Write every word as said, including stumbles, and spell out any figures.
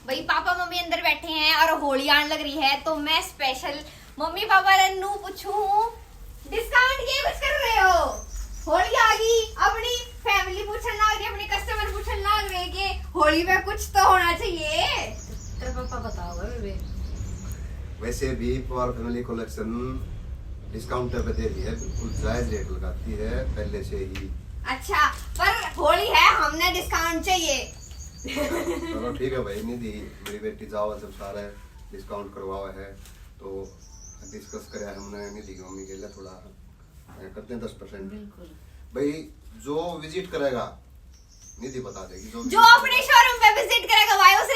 भाई, papa mummy अंदर बैठे हैं और होली आने लग रही है, तो मैं स्पेशल मम्मी पापा ने नू पूछू हूँ, डिस्काउंट के कुछ कर रहे हो? होली आ गई, अपनी फैमिली पूछन लाग रही, अपने कस्टमर पूछन लाग रहे कि होली में कुछ तो होना चाहिए। तेरे पापा बताओ बेबे। वैसे भी पवार फैमिली कलेक्शन डिस्काउंट पे दे रही है, बिल्कुल जायज रेट लगाती है पहले से ही। अच्छा, पर होली है, हमने डिस्काउंट चाहिए। चलो ठीक है भाई निधि, मेरी बेटी जाओ, जब सारे डिस्काउंट करवाओ है तो डिस्कस करे हमने निधि की मम्मी के लिए थोड़ा अ, करते हैं दस परसेंट। बिल्कुल। भाई जो विजिट करेगा निधि बता देगी जो जो अपने शोरूम पे विजिट करेगा भाई, उसे